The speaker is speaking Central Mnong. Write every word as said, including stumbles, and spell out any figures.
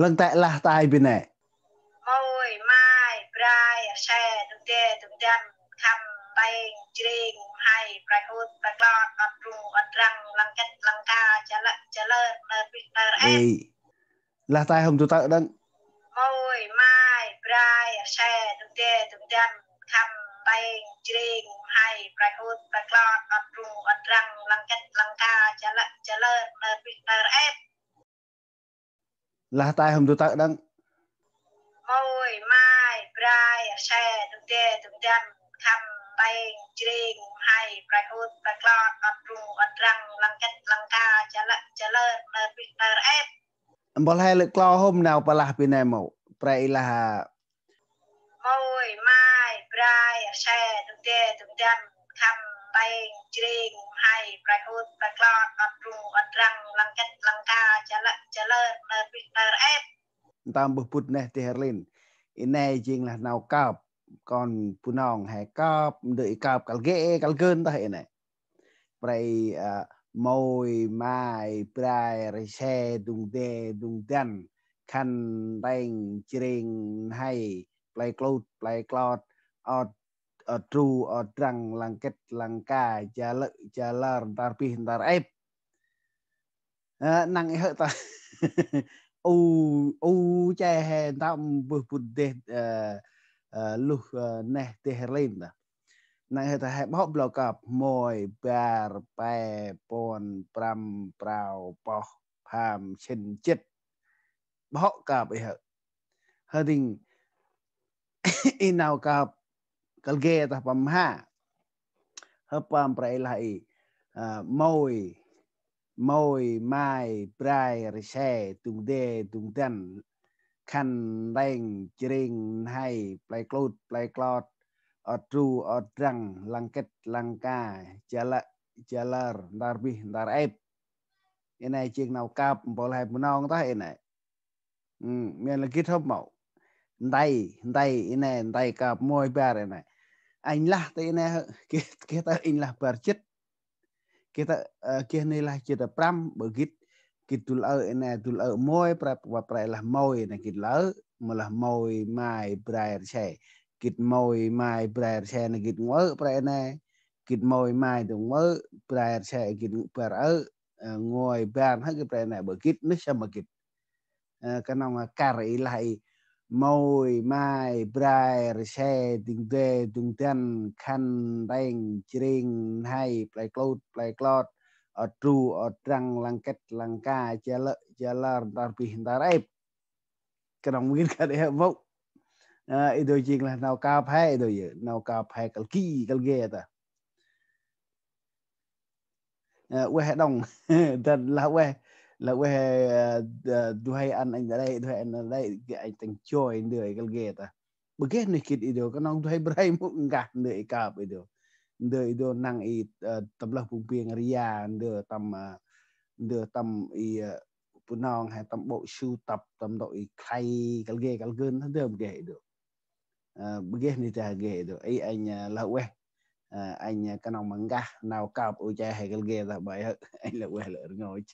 Lăng tê lah tay bê nê. Môi, mai, brai, se, dŭng dê, dŭng dăn, khăm, teng, jring, mhai, brai hŭt, brai klot, ăt rŭng, ăt răng, lăng kĭt, lăng ka, ja lơ, ja lơ, nơr bih, nơr êp. Ê. Lah tay hôm du tơ̆ đăng. Môi, mai, brai, se, dŭng dê, dŭng dăn, khăm, teng, jring, mhai, brai hŭt, brai klot, ăt rŭng, ăt răng, lăng kĭt, lăng ka, ja lơ, ja lơ, nơr bih, nơr êp. Lah tay hôm du tơ̆ đăng. Môi, mai, brai, se, dŭng dê, dŭng dăn, khăm, teng, jring, mhai, brai hŭt, brai klot, ăt rŭng, ăt răng, lăng kĭt, lăng ka, ja lơ, ja lơ, nơr bih, nơr êp. Mpôl he lĕ klo hôm nau pa lah bê nê mâu. Brai i lah. Môi, mai, brai, se, dŭng dê, dŭng dăn, khăm, teng, jring, mhai, brai hŭt, brai klot, ăt rŭng, ăt răng, lăng kĭt, lăng ka, ja lơ, ja lơ, nơr bih, nơr êp. Ntơm bơh bŭt neh deh rlin. I nê jêng lah nau kơp. Kon Bunong he kơp, ndơ i kơp kăl gê, kăl gơn tah i nê. Brai, ơ, môi, mai, brai, rse, dŭng dê, dŭng dăn, khăn, teng, jring, mhai, play klôt, play klot, ot, ot tru, ot drăng, lăng kĭt, lăng ka, ja lơ, ja lơ, ntar bih, ntar êp. Ơ, năng i hơ ta. U, u che he ntơm bơh bŭt deh, ơ, ơ, luh, ơ, neh deh rlin ta. Năng i hơ ta he bhok blau kơp, môi, bar, pe, puăn, prăm, prao, pơh, pham, sĭn, jât. Bhok kơp i hơ. Hơ ding i nau kơp kăl gê tah păm ha. Hơ păm brai i lah i, ơ, môi, môi, mai, brai, rse, dŭng dê, dŭng dăn, khăn, teng, jring, mhai, play klôt, play klot, ot tru, ot drăng, lăng kĭt, lăng ka, ja lơ, ja lơ, ntar bih, ntar êp. I nê jêng nau kơp mpôl he Bunong tah i nê. Ơ, mân lah gĭt hôm mâu. Ntai, ntai, i nê, ntai kơp môi bar i nê. Anh lah ta i nê, gĭt, gĭt ta anh lah bar jât. Gĭt ta, ơ, gĭt nê lah jât ta prăm, bơ gĭt, gĭt dŭl ơ i nê, dŭl ơ môi, brai, brai, brai lah môi i nê gĭt lơ, mâu lah môi, mai, brai, rse. Gĭt môi, mai, brai, rse nê gĭt ngơi, brai i nê. Gĭt môi, mai, dŭng ngơi, brai, rse, gĭt bar ơ, ơ, ngơi, bar, hơ gĭt brai i nê, bơ gĭt, nuyh sâm bơ gĭt. Ơ, knŏng, ơ, kar i lah i. Môi, mai, brai, rse, dŭng dê, dŭng dăn, khăn, teng, jring, mhai, play klôt, play klot, ot tru, ot drăng, lăng kĭt, lăng ka, ja lơ, ja lơ, ntar bih, ntar êp. Knŏng mungkin kar i hơ mâu. Ơ, i dô jêng lah nau kơp he, i dô yơ, nau kơp he kăl gê, kăl gê ta. Ơ, ueh đŏng. Dăn lah ueh. Lah ueh, ơ, d-, du huê ăn anh đê, du huê ăn đê, gay anh tâng joi ndơ i kăl gê ta. Bơ geh nuyh gĭt i dô, knŏng du huê brai mâu ngăn ndơ i kơp i dô. Ndơ i dô năng i, ơ, tâm lơh pŭng piêng ria, ndơ tâm, ơ, ndơ tâm i, ơ, Bunong he tâm bôk su tăp, tâm dôk i khlay, kăl gê, kăl gơn, ndơ bơ geh i dô. Ơ, bơ geh nuyh ta geh i dô. I anh, ơ, lah ueh. Ơ, anh, ơ, knŏng ma ngăn nau kơp u che he kăl gê ta bai hơ. Anh lah ueh lơ rngôch.